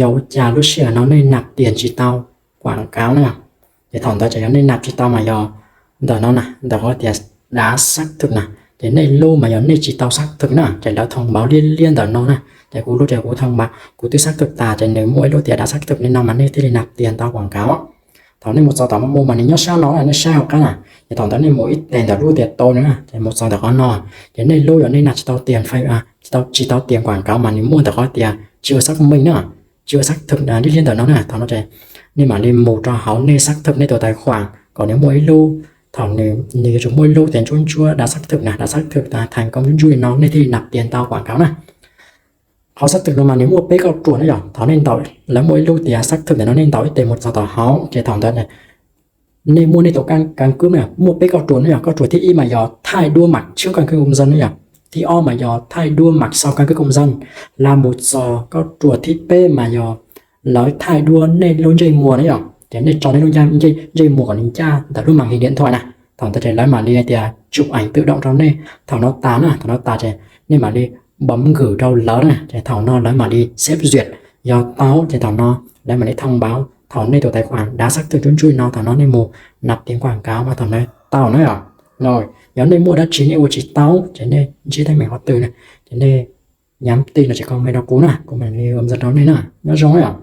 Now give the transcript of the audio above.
Yog ua cas lub sij hawm no nej nạp tiền tsis tau quảng cáo na? Ces thaum ntawd ces yog nej nạp tsis tau mas yog ntawm no na, ntawm qhov tias đã xác thực na, ces nej lub mas yog nej tsis tau xác thực na, ces lawv thông báo liab liab ntawm no na. Ces kuv lub ces kuv thông báo kuv twb xác thực tas, ces nws muaj ib lub tias đã xác thực li no mas nej thiaj li nạp tiền tau quảng cáo. Thaum nej mus txog tom mus mas nws nyob sab no na, nej saib hauv qab na. Ces thaum ntawd nej mus ib teg ntawm lub tias tô na, ces mus txog ntawm qhov no, ces nej lub yog nej nạp tsis tau tiền, tsis tau, tsis tau tiền quảng cáo mas nws muaj ntawm qhov tias chưa xác minh na, chưa xác thực liab liab ntawm no na. Thaum no ces nej mam li mus rau hauv nej xác thực nej tus tài khoản kom nws muaj ib lub, thaum nws, nws yuav tsum muaj ib lub tias ntsuab ntsuab đã xác thực na, đã xác thực thành công ntsuab ntsuab li no nej thiaj li nạp tiền tau quảng cáo na. Qhov xác thực no mas nws muaj peb kauj ruam na yom. Thaum nej ntaus, lawv muaj ib lub tias xác thực ntawm no, nej ntaus ib teg mus txog tom hauv, ces thaum ntawd nej muaj nej tus căn cước na, muaj peb kauj ruam na yom. Kauj ruam thib ib mas yog thay đổi mã số căn cước công dân na yom, thib ob mas yog thay đổi mã số căn cước công dân, los mus txog kauj ruam thib peb mas yog lawv thay đổi nej lub ntsej muag na yom, ces nej tso nej lub ntsej muag kom nws ncaj ntawm lub màn hình điện thoại na. Thaum ntawd ces lawv mam li tias chụp ảnh tự động rau nej. Thaum no tas na, thaum no tas ces nej mam li bấm gửi rau lawv na, ces thaum no lawv mam li xét duyệt, yog tau ces thaum no lawv mam li thông báo thaum nej tus tài khoản đã xác thực ntsuab ntsuab li no, thaum no nej mus nạp tiền quảng cáo mas thaum no tau na yom. Yog nej muaj dab tsi nej ua tsis tau ces nej ntsib teeb meem qhov twg na, ces nej nhắn tin los sis comment rau kuv na, kuv mam li ua zaj rau nej na. Nyob zoo na yom.